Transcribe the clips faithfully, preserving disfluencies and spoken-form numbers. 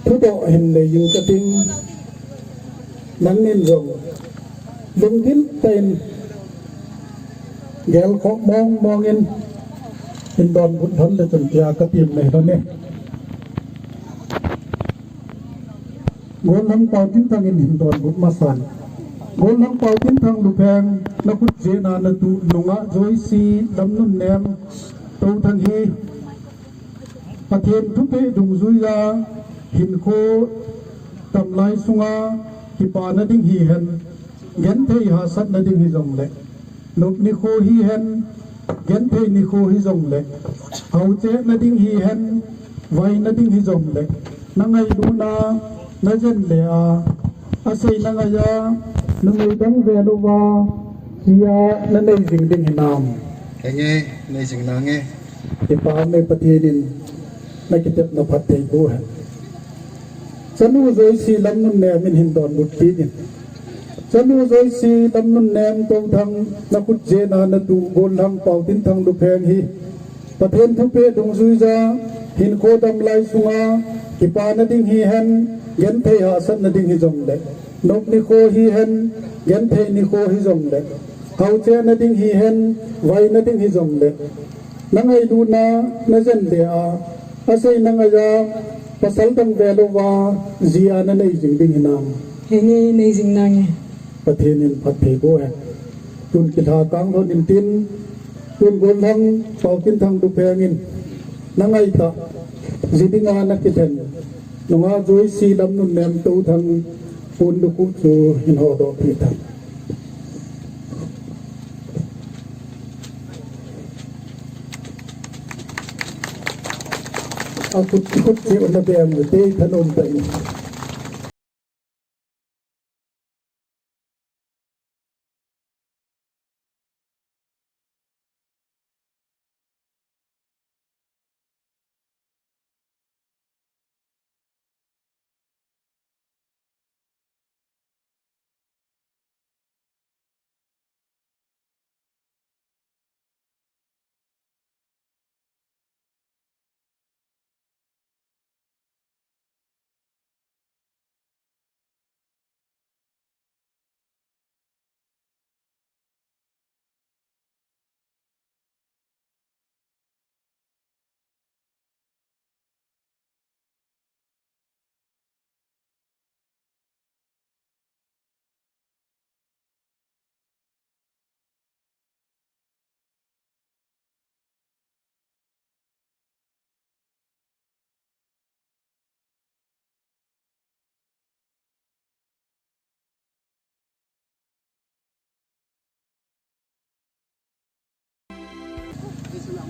Thudoh hin nei jing kating, nangin jong lunggil tah in gelkhoh mong mong in hin donbut lhon le chun tia katim nei lhon e. Golhang Paotinthang in hin donbut masan. Golhang Paotinthang Lupheng, nakhut jeh a natuh nungah Joyce Lamnunnem Touthang hi Pathen thupeh dungjuiya hinkho damlai sunga kipana ding hihen, genthei hahsatna ding hijongle, nop nikho hihen, genthei nikho hijongle, haochena ding hihen, vaina ding hijongle, nangailutna najen le a, asei nangaiya, numei dang velouva, jia nanei jing ding hinam? Henge, nei jing nange. Kipa ume, Pathen in nakitepna phatthei boh hen. Chanu Joyce Lamnunnem in hin donbut kit in. Chanu Joyce Lamnunnem Touthang, nakhut jeh a natuh Golhang Paotinthang Lupheng hi Pathen thupeh dungjuiya hinkho damlai sunga kipana ding hihen, genthei hahsatna ding hijongle, nop nikho hihen, genthei nikho hijongle, haochena ding hihen, vaina ding hijongle, nangailutna najen le a, asei nangaiya, pasal dang velouva, jia nanei jing ding hinam? Henge, nei jing nange. Pathen in phatthei boh hen. Tun kilhakang lhon intin, tun Golhang Paotinthang Lupheng in nangaitah ji dinga nakilhen nungah Joyce Lamnunnem Touthang pon lukhuh chu hin hodoh peh tan. Akhut, khut cheh u nabeng ute, thanom tah in.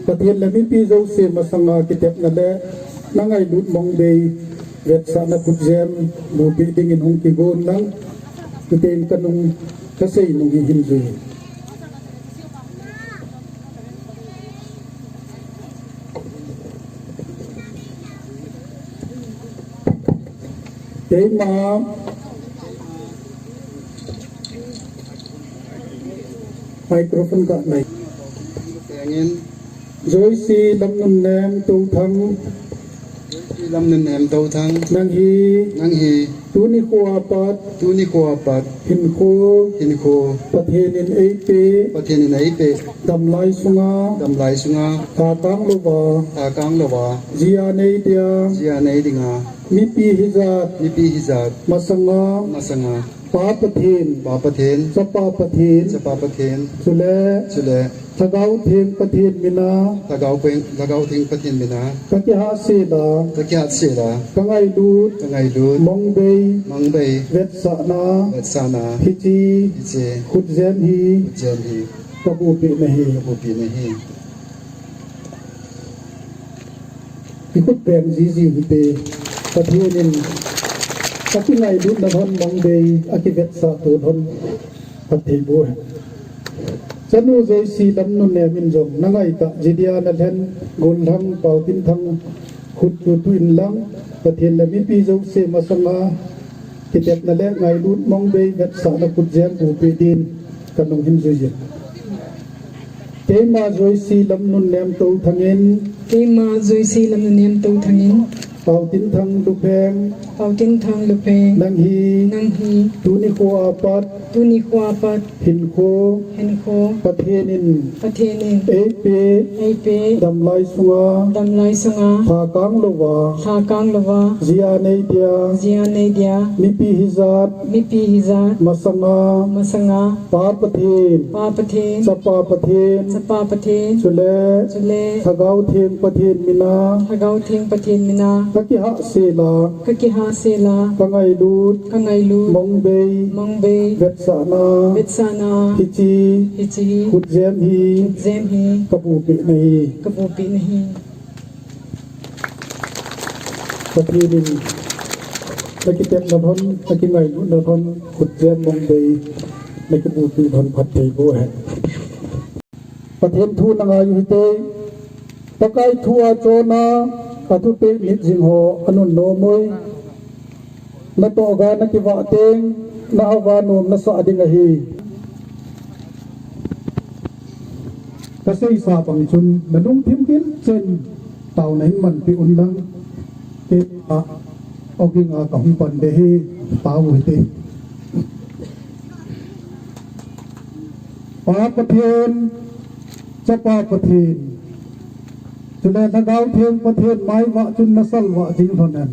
Pathen le mipi jouse masanga kitepna le nangailut mongbei vetsahna khutjem bupeh dingin hung kigon lang, tutein kanung kasei nung hi hin jui. Keima microphone kanei. Joyce Lamnunnem Touthang. Joyce Lamnunnem Touthang. Nang hi. Nang hi. Tuni khoa pat. Tuni khoa pat. Hinkho. Hinkho. Pathen in eipeh. Pathen in eipeh. Damlai sunga. Damlai sunga. Thakang louva. Thakang louva. Jia nei dia. Jia nei dinga. Mipi hijat. Mipi hijat. Masanga. Masanga. Pa Pathen. Pa Pathen. Chapa Pathen. Chapa Pathen. Chule. Chule. Lhagao Theng Pathen mina. Lhagao Theng, Lhagao Theng Pathen mina. Kakihahsel a. Kakihahsel a. Kangailut. Kangailut. Mongbei. Mongbei. Vetsahna. Vetsahna. Hiche. Hiche. Khutjem hi. Khutjem hi. Kabupeh nahi. Kabupeh nahi. Kikhut beng jiji hite, Pathen in akingailutna lhon mongbei, akivetsah to lhon, phatthei boh hen. Chanu Joyce Lamnunnem in jong nangaitah ji dia nalhen, Gollhang Paotinthang khut chu tuin lang, Pathen le mipi jouse masanga kitepna le ngailut mongbei vetsahna khutjem bupeh din kanung hin jui jin. Keima Joyce Lamnunnem Touthang in. Keima Joyce Lamnunnem Touthang in. Pautinthang Lupheng. Pautinthang Lupheng. Nang hi. Nang hi. Tuni khoa pat. Tuni khoa pat. Hinkho. Hinkho. Pathen in. Pathen in. Eipe. Eipe. Damlai sunga. Damlai sunga. Lhakang louva. Lhakang louva. Jia nei dia. Jia nei dia. Mipi hijat. Mipi hijat. Masanga. Masanga. Pa Pathen. Pa Pathen. Chapa Pathen. Chapa Pathen. Chule. Chule. Lhagao Theng Pathen mina. Lhagao Theng Pathen mina. Kakihah sela. Kakihah sela. Kangailut. Kangailut. Mongbei. Mongbei. Vetsahna. Vetsahna. Hiche. Hiche. Khutjem hi. Khutjem hi. Kabupi nahi. Kabupi nahi. Pathen in nakitepna lhon, nakingailutna lhon, khutjem mongbei, nakibupi lhon phatthei boh hen. Pathen thu nangai u hite, Pakai thu a chonna, athupeh nit jing ho, anunnom uvin. Natoh ga nakivah teng, nahava nom nasah ding ahi. Kaseisa bang chun, nalungthim gilchen, taona hin manpeh un lang, kei a, ogin a kahung pan ding ahi, tao u hite. Pa Pathen, Chapa Pathen, chule Lhagao Theng Pathen maivah chun nasalvah jing lhon hen.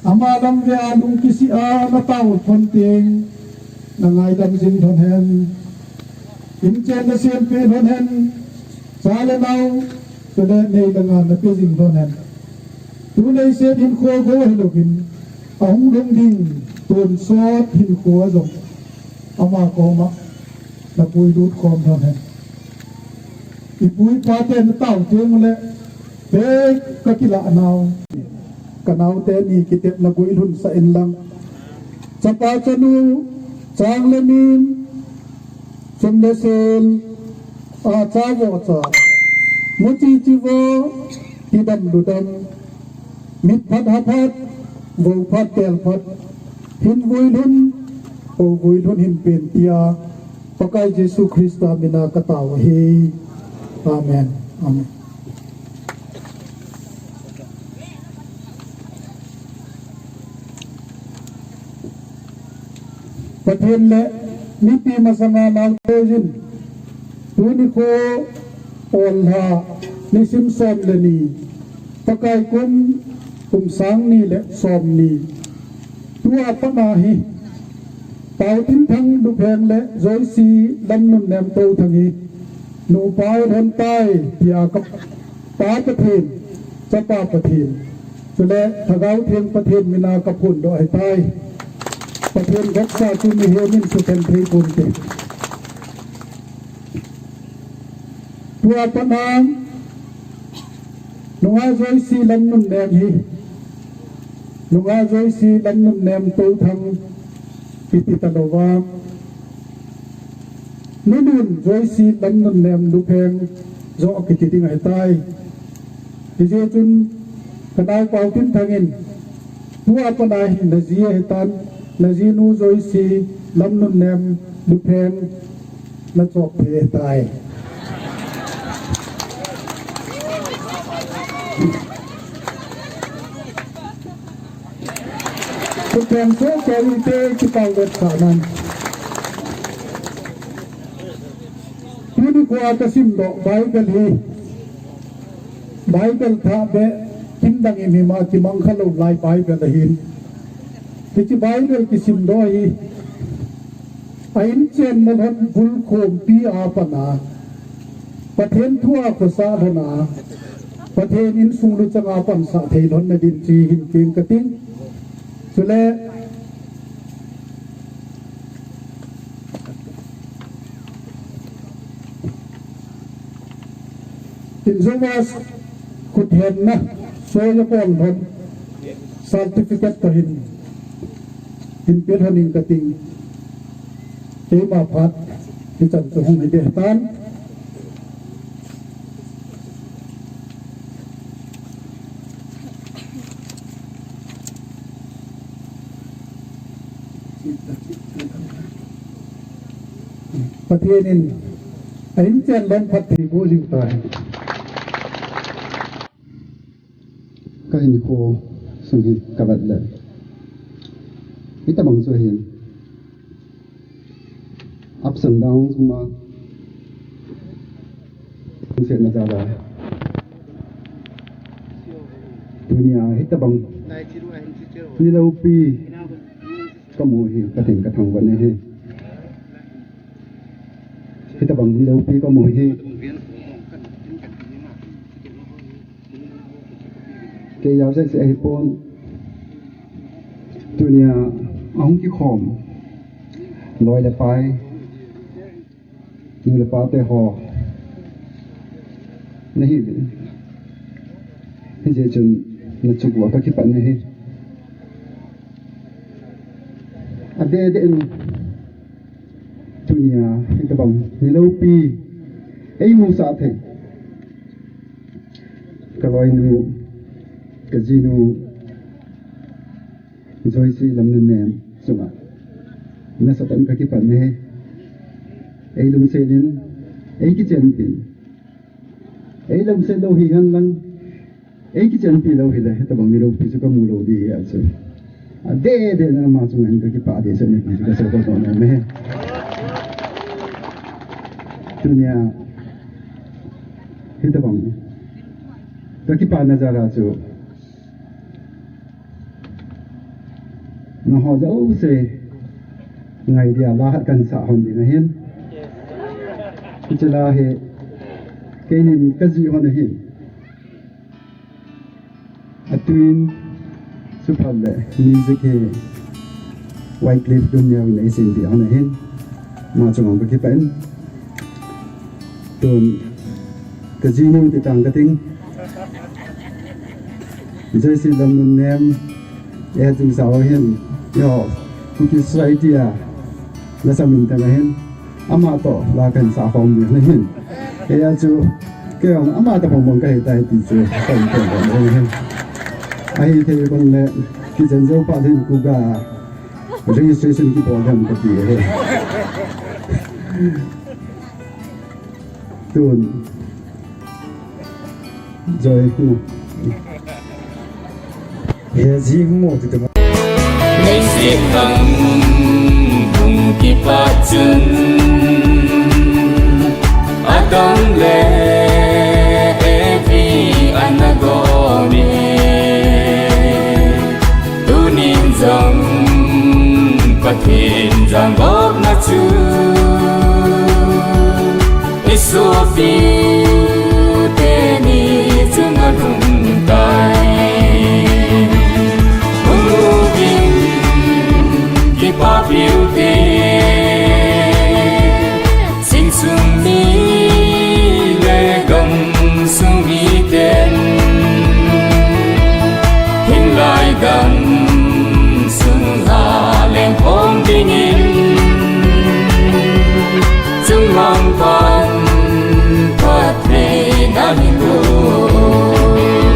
Ama lam vea lungkisih a natao lhon teng, nangaidam jing lhon hen. Inchen nasempeh lhon hen. Cha le nao, chule nei le gou nape jing lhon hen. Tuleiset hinkho go hilouvin, ahung lhung ding, tonsot hinkho a jong, ama koma, napuilut khom lhon hen. Ipu ipa te natao teng uleh, te kakilah nau. Kanaote ni kitepna guilhun sah in lang. Chapa chanu, chang le min, sum le sel, acha vohcha, muchi chivo, tidam ludam, mit phat ha phat, vo phat tel phat, hin vuilhun, ho vuilhun hin pen tia, Pakai Jesu Christa mina katao ahi. Amen. Amen. Pathen le mipi masanga naote jin, tuni kho ol lha, nisim som le ni, Pakai kum, kum sang ni le som ni. Tua pat a hi, Paotinthang Lupheng le Joyce Lamnunnem Touthang hi, nupa hon tai, tia ka Pa Pathen, Chapa Pathen, chule Lhagao Theng Pathen mina kaphondoh ahitai. Pathen gopsa chu mihem in sutheng thei ponte. Tua pat a, nunga Joyce Lamnunnem hi, nunga Joyce Lamnunnem Touthang, iti talouva. Nunun Joyce Lamnunnem Lupheng joh kiti ding ahitai. Hijeh chun kanao Paotinthang in, tua pat a hi naji ahitan, najinu Joyce Lamnunnem Lupheng nachop thei ahitai. Thutheng soh keu hite, kipah vetsah nan. Tuni khoa kasimdoh Bible hi, Bible thah beh, kimdang imhima kimang khalou lai Bible ahin. Hiche Bible kisimdoh hi, a inchen malhon bulkhompi a pat a, Pathen thu a khosah lhon a, Pathen insung luchang a pansah thei lhon nadin chu hin kin kating. Chule, injoma khuthenna, soiya pon lhon, certificate toh hin, hin pe lhon in kating. Keima phat, hichan chu hung hiding tan. Pathen in a inchen lom phatthei boh jing tahen. Ka hinkho Sung hi kavet le. Hitabang chu hin. Ups and downs uma. Sung se na jala. Tunia hitabang. Niloupi. Kamu hi, katheng kathang vat ahi. Hitabang niloupi kamu hi. Kei jao seh seh ahipon. Tunia ahung kikhom loi le pai, nu le pa te ho nahiuvin. Hijeh chun nachung uva kakipah nahi. Adeh deh in tunia hitabang niloupi eimusah thei. Kaloinu, kajinu, Joyce Lamnunnem chunga nasatah in kakipah nahi. Eilungset in, eikichenpi in. Eilungset lou hihen lang, eikichenpi lou hile, hitabang niloupi chu kamu lou ding ahi chu. Adeh deh in ama chunga hin kakipah dehset nahi ti chu kaseipeh nom e. Tunia hitabang kakipana jal a chu nangho jouse ngai dia la khat kahin sah hon ding ahin. Hiche la hi keinin kajih hon ahin. Atune, chuphat le music hi Wycliffe Dunniau in eisempeh hon ahin. Ama chunga kakipah in. Tun, kajinu ti tang kating. Joyce Lamnunnem, eiha chingsa ho hin, eiho, Kuki Society a lasa minthang ahin. Ama toh la kahin sah khom ding ahin. Hijeh chun keijong ama toh bang bang kahitai ti chu kahin phongdoh nom ahi. Ahithei kon le kichen jou phat hin Kuki a registration kibol ding kati ahi. Tun. Joy, hmm. He, ji hung mo ti tu. Leiset thang hung kipat chun, adang le Evi ana gom e. Tunin jong Pathen jangopna chu i sopi teni chunga lhung tai. Hung uvin kipapi ute, insung mi le gamsung miten, hinlai gamsung a lengkhom dingin, chunglang pan Pathen ahi lou.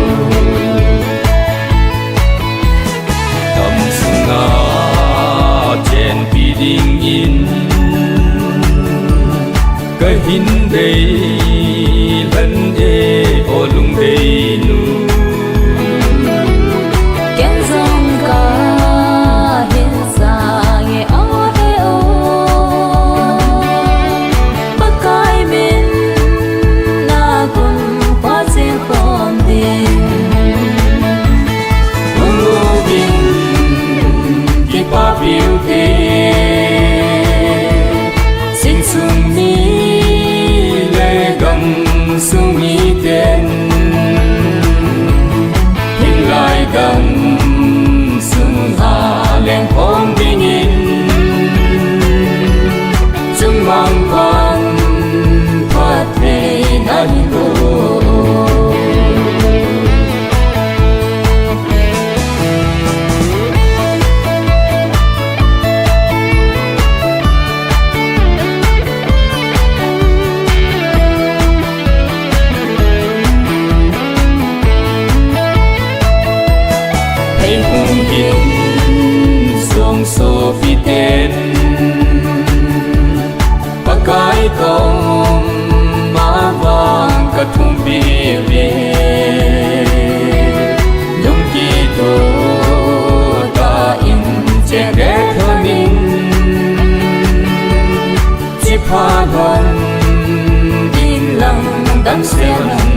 damsel